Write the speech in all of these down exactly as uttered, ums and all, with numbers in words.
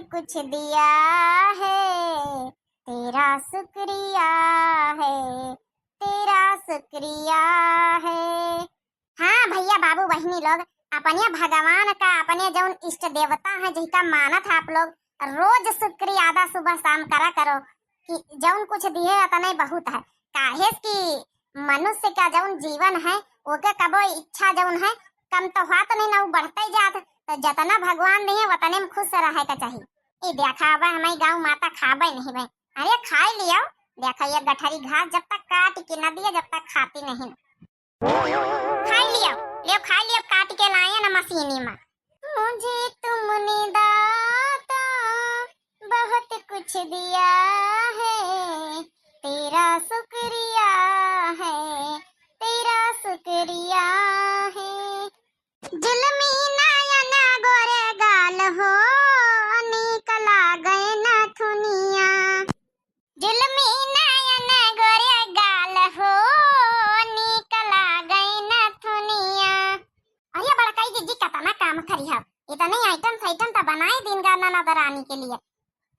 कुछ दिया है, तेरा शुक्रिया है, तेरा शुक्रिया है। हाँ भइया बाबू बहिनी लोग, अपने भगवान का, अपने जौन इष्ट देवता हैं जिनका मानत है आप लोग, रोज शुक्रिया अदा सुबह शाम करा करो कि जौन कुछ दिहे उतने बहुत है। काहे कि मनुष्य का जौन जीवन है ओके कबो इच्छा जौन है कम तो होत नहीं ना, वो बढ़ते जात। तो जितना भगवान दिहे उतने में खुश रहे का चाहिए। ई देखा अब हमारी गाँव माता खाबे नहीं बे। अरे खाई लियो, देखा ये गठरी घास जब तक काट के न दिए जब तक खाती नहीं। खाई लियो, ले खाई लियो, काट के लाए ना मशीनी में। मुझे तुमने दाता बहुत कुछ दिया है, तेरा शुक्रिया है, तेरा शुक्रिया है। जुल्मी नयन गोरे गाल हो, नीक लागे नथुनिया। जुल्मी नयन गोरे गाल हो, नीक लागे नथुनिया। अरे बड़काई जिज्जी, कतना काम करी हो, इतने आइटम साइटम तो बनाए दिन गा ननद रानी के लिए।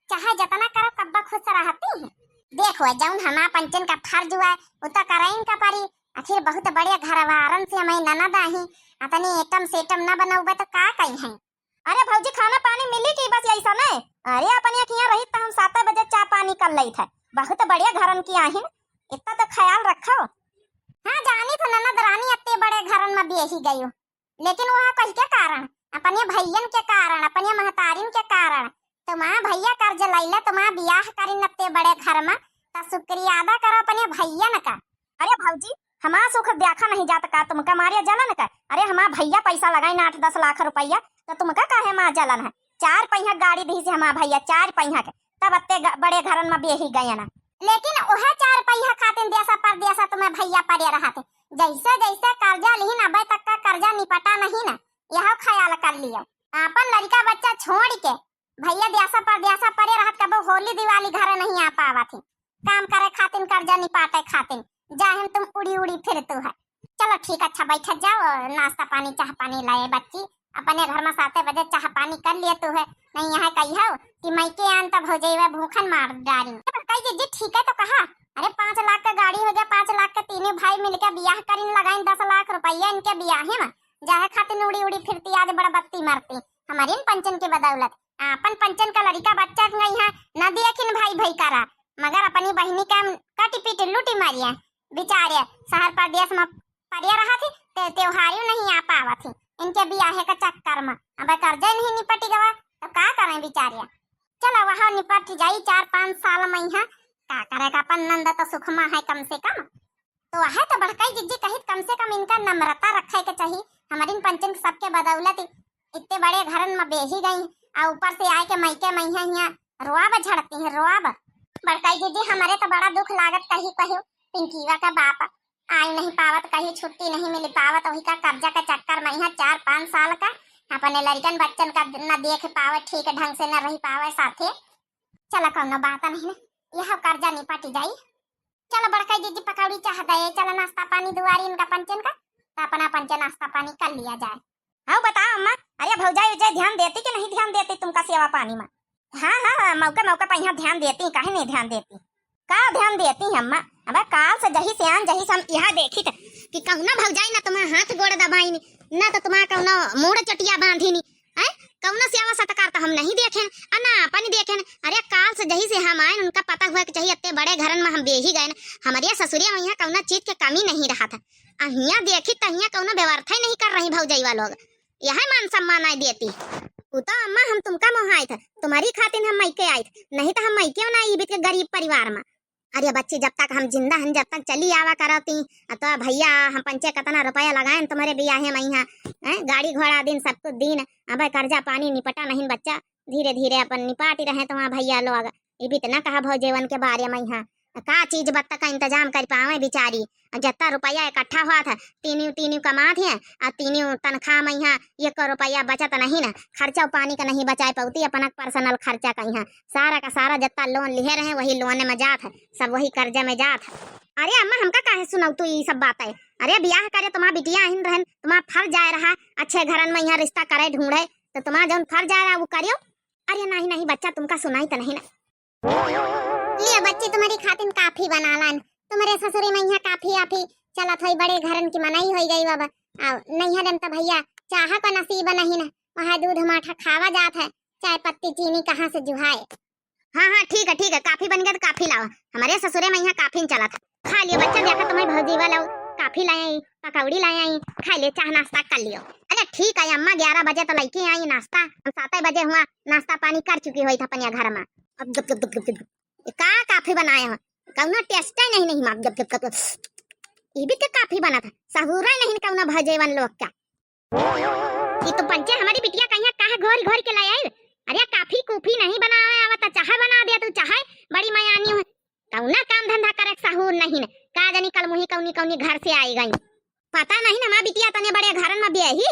चाहे जतना करो, कब्बा खुश रहती हैं। देखो, जौन हमार पंचन का फर्ज हुआ है, उ तो करइन का परी। आखिर बहुत बड़े घरवारन से हमारी ननद आही, अतनी एटम सेटम न बनौबे तो का कही हैं? अरे भौजी, खाना पानी मिली कि बस ऐसा नहीं? अरे अपने हियाँ रही तो हम सात बजे चाय पानी कर लेत है। बहुत बढ़िया घरन की आहिन, इतना तो ख्याल रखो। हाँ जानी तो ननद रानी अत्ते बड़े घरन में बेही गयो, लेकिन वह कही के कारण, अपने भैयन के कारण, अपने महतारिन के कारण। तुम्हार भैया कर्ज लैले, तुम्हार बियाह करिन अत्ते बड़े घर में, तो शुक्रिया अदा करो अपने भैयन का। अरे भौजी, हमार सुख देखा नहीं जात का, तुमका मारे जलन का? अरे हमार भैया पैसा लगाइन आठ दस लाख रुपया, तो तुमका काहे मार जलन है? चार पहिया गाड़ी दी से हमार भैया, चार पहिया के, तब अत्ते ग-, बड़े घरन में बेही गए ना। लेकिन वह चार पहिया खातिन देशा परदेशा तुम्हें भैया पड़े रहा थे। जैसे जैसे कर्जा लिहिन, अबे तक का कर्जा निपटा नहीं ना, यह ख्याल कर लियो। आपन लड़का बच्चा छोड़ के भैया देशा परदेशा पड़े रहत, कबो होली दिवाली घरे नहीं आ पावत ही, काम करे खातिन, कर्जा निपाटे खातिन, जाहिन तुम उड़ी उड़ी फिरतू है। चलो ठीक, अच्छा बैठत जाओ, नाश्ता पानी चाह पानी लाए बच्ची, अपने घर में साते बजे चाह पानी कर लिए तू है, नहीं यहाँ कही हो कि मइके आन तब हो जाइए भूखन मार डारी। कही जिज्जी ठीक है तो कहा, अरे पाँच लाख का गाड़ी हो गया, पाँच लाख के तीनों भाई मिलके बियाह करिन, लगाइन दस लाख रुपया इनके बियाहे में, जाहे खातिन उड़ी उड़ी फिरती, आज बड़ा बत्ती मारती हमारी इन पंचन की बदौलत। आपन पंचन का लड़का बच्चा के यहाँ न देखिन भाई भाई करा, मगर अपनी बहिनी का कट पीट लूटी मारिया। बेचारे शहर परदेश में पड़े रहा थी, ते त्योहारी नहीं आ पावा थी। इनके बियाहे का चक्कर में अब कर्जा नहीं निपटी गवा, तो का करें बेचारे? चला वह निपट जाई चार पाँच साल में यहाँ, का करे का, अपन नंद तो सुखमा है कम से कम। तो है तो बड़काई जिज्जी कहित, कम से कम इनका नम्रता रखे के चाहिए। हमारिन पंचन के सबके बदौलत इतने बड़े घरन में बेही गई, आ ऊपर से आए के मइके मइहा हियाँ रोआब झड़ती है, रोआब। बड़काई जिज्जी, हमारे तो बड़ा दुख लागत, कही कहो पिंकीवा का बाप आई नहीं पावत, कहीं छुट्टी नहीं मिल पावत, वही का कर्जा के चक्कर में यहाँ चार पाँच साल का अपने लड़कन बच्चन का न देख पावे, ठीक ढंग से न रह पावे साथे। चला कौनो बात नहीं ना, यह कर्जा निपट जाई। चला बड़काई जिज्जी पकौड़ी चाह दे, चला नाश्ता पानी दुआरी इनका पंचन का, तो अपना पंचे नाश्ता पानी कर लिया जाए। हाँ बताओ अम्मा, अरे भौजाई उजाई ध्यान देती कि नहीं ध्यान देती तुमका सेवा पानी में? हाँ हाँ, मौका मौका पर यहाँ ध्यान देती, काहे नहीं ध्यान देती? का ध्यान देती है अम्मा? अब काल से जही से आन, जही से हम यहाँ देखी त कि कौना भौजाई ना तुम्हारा हाथ गोड़ दबाई नी, ना तो तुम्हारा कौनो मूड़ चटिया बांधी नी, हैं? कौनो सेवा सत्कार तो हम नहीं देखेन, आ ना अपन देखेन। अरे काल से जही से हम आए, उनका पता हुआ कि चाहिए इतने बड़े घरन में हम बेही गए, हमारे ससुरिया में यहाँ कौनो चीज के कमी नहीं रहा था। आ हियाँ देखी त हियाँ कौनो व्यवस्था ही नहीं कर रही भौजैया लोग, यह मान सम्मान आई देती। उ तो अम्मा हम तुमका मोहाइत है, तुम्हारी खातिर हम मइके आइत, नहीं तो हम मइके ना आई बीत के गरीब परिवार में। अरे बच्ची, जब तक हम जिंदा हन, जब तक चली आवा करती, आ तो भैया हम पंचे कतना रुपया लगाएन तुम्हारे बियाहे में यहाँ, हैं? गाड़ी घोड़ा दिन, सब कुछ दिन, अब कर्जा पानी निपटा नहीं बच्चा, धीरे धीरे अपन निपाटी रहे तुम्हारा भैया लोग। ये भी तो ना कहा भौजेवन के बारे में यहाँ, का चीज बत्ता का इंतजाम कर पावे बेचारी। आ जत्ता रुपया इकट्ठा हुआ था, तीनियों, तीनियों कमात हैं, आ तीनियों तनख्वाह में यहाँ एक रुपया बचत नहीं ना, खर्चा पानी का नहीं बचाए पावती, अपना पर्सनल खर्चा का यहाँ सारा का सारा जत्ता लोन लिहे रहे, वही लोन में जात है, सब वही कर्जा में जात है। अरे अम्मा, हमका काहे सुनाऊ तू ई सब बात है? अरे बियाह करे तुम्हारा बिटिया आहिन रहन, तुम्हारा फर्ज आए रहा, अच्छे घरन में यहाँ रिश्ता करे ढूंढे, तो तुम्हारा जौन फर्ज आए रहा वो करियो। अरे नहीं, नहीं बच्चा, तुमका सुनाई त नहीं ना। लियो बच्ची, तुम्हरी खातिन काफी बना लान। तुम्हरे ससुरे मइहाँ काफी आफी चलत होई, बड़े घरन की मनई होई गई बाबा। आ नैहरन त भइया चाह का नसीब नहीं ना, वहाँ दूध माठा खावा जात है, चाय पत्ती चीनी कहाँ से जुहाए। हाँ, हाँ, ठीक है, ठीक है, काफी बन गया तो काफी लाओ। हमरे ससुरे मइहाँ काफी न चलत है। खा लियो बच्चा, देखा तुम्हरी भौजी वाला काफी लाए आई, पकौड़ी लाए आई, खा लियो, चाह नाश्ता कर लियो। अरे ठीक है अम्मा, ग्यारह बजे तो लइके आई नाश्ता, हम सात बजे हुआ नाश्ता पानी कर चुकी होई था अपने घर में। अब गप, गप, गप, गप, गप, गप। ये का काफी बनाए हो? कौनो taste ही नहीं, नहीं माँ, गप, गप, गप, गप। ये भी तो काफी बना था, सहूरा नहीं कौनो भौजेवन लोग का। ई तो पंचे हमरी बिटिया कहिया काहे घोरी घोरी के लाए आई। अरे काफी कूफी नहीं बनावे आवत, चाहे बना दे तू, चाहे बड़ी मयानी हो। कौना काम धंधा करे के सहूर नहीं न। का जानी कल मुही कौनी कौनी घर से आई गई। पता नहीं न हमार बिटिया तने बड़े घरन में बियाही।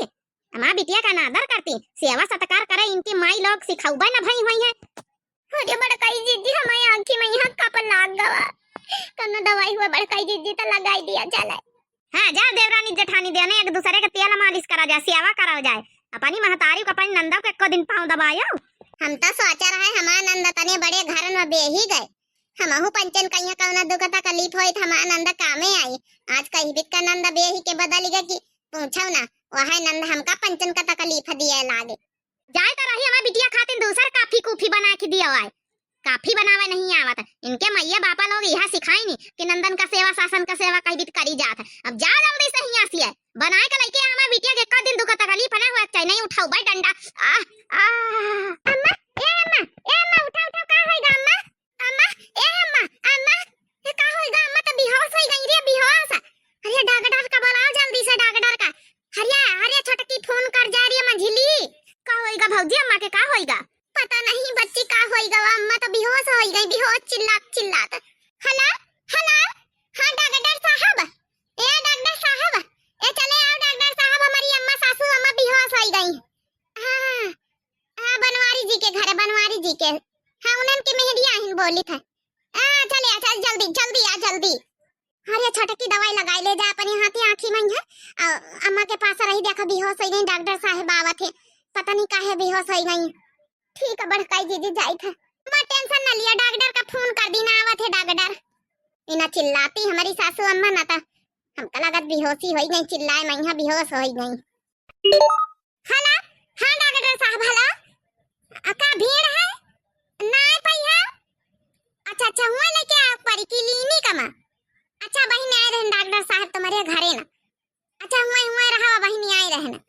हमार बिटिया का नादर करती, सेवा सत्कार करे इनकी माई लोग सिखौबे न भई हुई है। अरे बड़काई जीजी, हमारी आँखी में यहाँ कप लाग गवा। कौनो दवाई हुआ बड़काई जीजी तो लगाई दिया चले। हाँ, जा देवरानी जेठानी देने एक दूसरे के तेल मालिश करा जाए, सेवा कराओ जाए। अपनी महतारी को, अपनी नंदा को एको दिन पाँव दबायो। हम तो सोचा रहे हमार नंदा तने बड़े घर में बेही गए। हमहू पंचन कहिया कौनो दुख तकलीफ होई त हमार नंदा कामे आई। आज कही बित का नंदा बेही के बदल गए कि पूछो ना, वह नंदा हमका पंचन का तकलीफ दिए लागे। जाए तो रही हमार बिटिया खातिर दूसर काफी कूफी बना के दिया आए। काफी बनावे नहीं आवत। इनके मइया बापा लोग यह सिखाई नहीं कि नंदन का सेवा सासन का सेवा कही बित करी जात है। अब जा जल्दी से हियाँ से बनाए के लइके हमार बिटिया के एको दिन दुख तकलीफ ना हुआ चाहिए। नहीं उठाओ भाई डंडा। आ, आ। अम्मा, ए अम्मा, ए अम्मा, उठा, उठा, का होइगा अम्मा? अम्मा, ए अम्मा, अम्मा, ये का होइगा अम्मा? तो बेहोश होई गई रे, बेहोश। अरे डॉक्टर का बुलाओ जल्दी से, डॉक्टर का। अरे, अरे छोटकी फोन कर जा रे मंझिली। का होइगा भौजी, अम्मा के का होइगा? पता नहीं बच्ची का होइगा, अम्मा तो बेहोश होई गई, बेहोश चिल्लात चिल्लात। हेलो, हेलो, हाँ डॉक्टर साहब, ए डॉक्टर साहब, ए चले आओ डॉक्टर साहब, हमारी अम्मा सासू अम्मा बेहोश होई गई। हाँ, हाँ, हाँ, बनवारी जी के घर है, बनवारी जी के। हाँ, उन्हन के मेहरिया आहिन बोली था। हाँ, चले आ, चल जल्दी, जल्दी आ, जल्दी। अरे छोटकी दवाई लगाई ले जा अपने हाथे आँखी में है। आ, अम्मा के पास रही, देखा बेहोश होई गई, डॉक्टर साहब आवत है, पता नहीं काहे बेहोश होई गई। ठीक है बड़काई जीजी, जाई था। अम्मा टेंशन ना लिया, डॉक्टर का फोन कर दी ना, आवत है डॉक्टर। इना चिल्लाती हमारी सासू अम्मा ना था, हमका लगत बेहोशी होई गई, चिल्लाए में यहाँ बेहोश होई गई। हेलो, हाँ डॉक्टर साहब, हेलो। अ, का भीड़ है? नाय पई है? अच्छा, अच्छा, हुआ लेके आओ परी क्लिनिक में। अच्छा, बहिन आए रहन डॉक्टर साहब तुम्हारे घरे ना। अच्छा, हुआ, हुआ रहा बहिन आए रहन।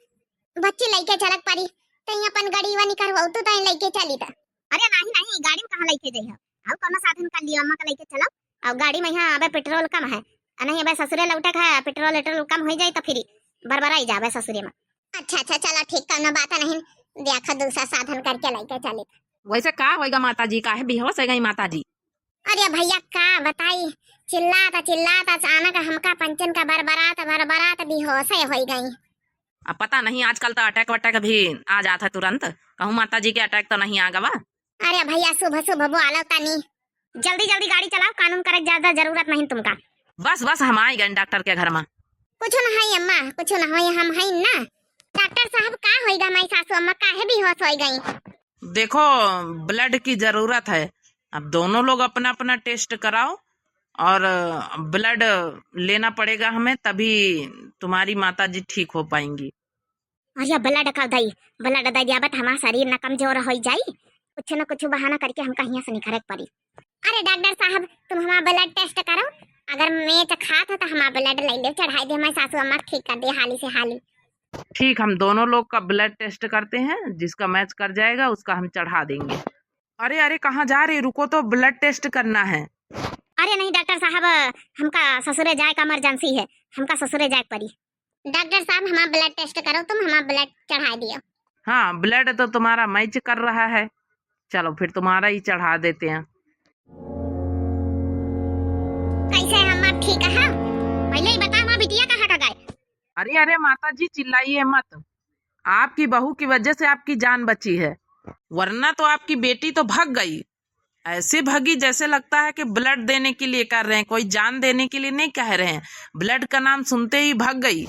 बच्ची लेके चलक परी, तई अपन गड़ीवा निकरवाऊ तू, तई लेके चली त। अरे नहीं, नहीं, गाड़ी में कहाँ लेके जाई हो? और कोनो साधन कर लियो, अम्मा का लेके चलो। और गाड़ी में यहाँ अबे पेट्रोल कम है, आ नहीं अबे ससुरे लौटे का है, पेट्रोल वेट्रोल कम हो जाए तो फिर बरबराई जाबे ससुरे में। अच्छा, अच्छा, चलो ठीक, कौनो बात नहीं, देखा दूसरा साधन करके लेके चली। वैसे का होइगा माता जी, काहे बेहोश हो गई माता जी? अरे भैया का बताई, चिल्लात चिल्लात अचानक हमका पंचन का बरबरात बरबरात बेहोश होई गई। अब पता नहीं आजकल तो अटैक वटैक भी आ जात है तुरंत, कहूँ माता जी के अटैक तो नहीं आ गवा? अरे भैया, सुबह सुबह बोलो तनी। जल्दी जल्दी गाड़ी चलाओ, कानून करे ज्यादा जरूरत नहीं तुमका। बस बस, हम आई गए डॉक्टर के घर में। कुछ न है अम्मा, कुछ न है, हम है ना। डॉक्टर साहब, का होइगा हमारी सासू अम्मा, काहे बेहोश होई गई? देखो, ब्लड की जरूरत है। अब दोनों लोग अपना अपना टेस्ट कराओ और ब्लड लेना पड़ेगा हमें, तभी तुम्हारी माता जी ठीक हो पाएंगी। अरे ब्लड का दई, ब्लड दे दिया बत हमार शरीर न कमजोर होई जाई, कुछ न कुछ बहाना करके हमका हियां से निकरे के पड़ी। अरे डॉक्टर साहब, तुम हमार ब्लड टेस्ट करो, अगर मैच खात है तो हमार ब्लड ले ले, चढ़ाई दे, हमारी सासू अम्मा ठीक कर दे हाली से हाली। ठीक, हम दोनों लोग का ब्लड टेस्ट करते हैं, जिसका मैच कर जाएगा उसका हम चढ़ा देंगे। अरे अरे, कहाँ जा रही, रुको तो, ब्लड टेस्ट करना है। अरे नहीं डॉक्टर साहब, हमका ससुरे जाए का इमरजेंसी है, हमका ससुरे जाए के पड़ी। डॉक्टर साहब, हमार ब्लड टेस्ट करो तुम, हमार ब्लड चढ़ा दियो। हाँ, ब्लड तो तुम्हारा मैच कर रहा है, चलो फिर तुम्हारा ही चढ़ा देते हैं। कैसे हम अब ठीक है? पहले ही बता, हमार बिटिया कहाँ का गए? अरे अरे माता जी, चिल्लाइए मत, आपकी बहू की वजह से आपकी जान बची है, वरना तो आपकी बेटी तो भाग गई। ऐसे भागी जैसे लगता है कि ब्लड देने के लिए कर रहे हैं, कोई जान देने के लिए नहीं कह रहे हैं। ब्लड का नाम सुनते ही भाग गई।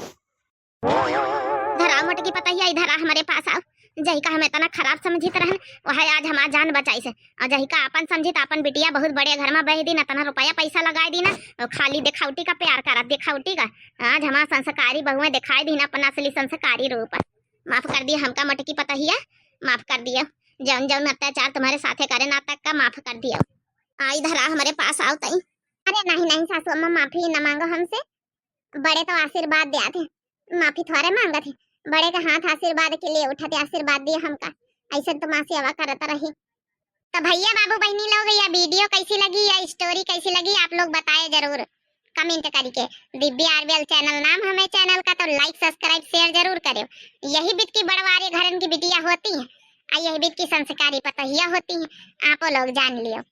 धरा मोटकी पतैया, इधर आ, हमारे पास आओ। जहिका हम इतना खराब समझित रहन, वह आज हमार जान बचाइस। और जहिका आपन समझित, आपन बिटिया बहुत बड़े घर में बह दीन, इतना रुपया पैसा लगाए दीन, और खाली दिखावटी का प्यार करत, दिखावटी का। आज हमार संस्कारी बहुएं दिखाई दीन अपन असली संस्कारी रूप। माफ कर दिया हमका मोटकी पतोहिया, माफ कर दिया। जौन जौन अत्याचार तुम्हारे साथे करे ना तक का माफ कर दिया। आई धरा हमरे पास आओ तई। अरे नहीं नहीं सासू अम्मा, माफी न मांगो हमसे। बड़े तो आशीर्वाद द्याथे, माफी थोड़े मांगथे। बड़े के हाथ आशीर्वाद के लिए उठते आशीर्वाद दिए हमका, ऐसे तो माँ सेवा करत रही। तो भैया बाबू बहनी लोग, या video कैसी लगी, या story कैसी लगी, आप लोग बताए जरूर comment करके। दिव्या आरबीएल channel नाम हमें channel का, तो like subscribe share जरूर करें। यही बीत की बड़वारे घरन की बिटिया होती हैं, आ यही बीत की संस्कारी पतोहिया होती हैं, आपो लोग जान लियो।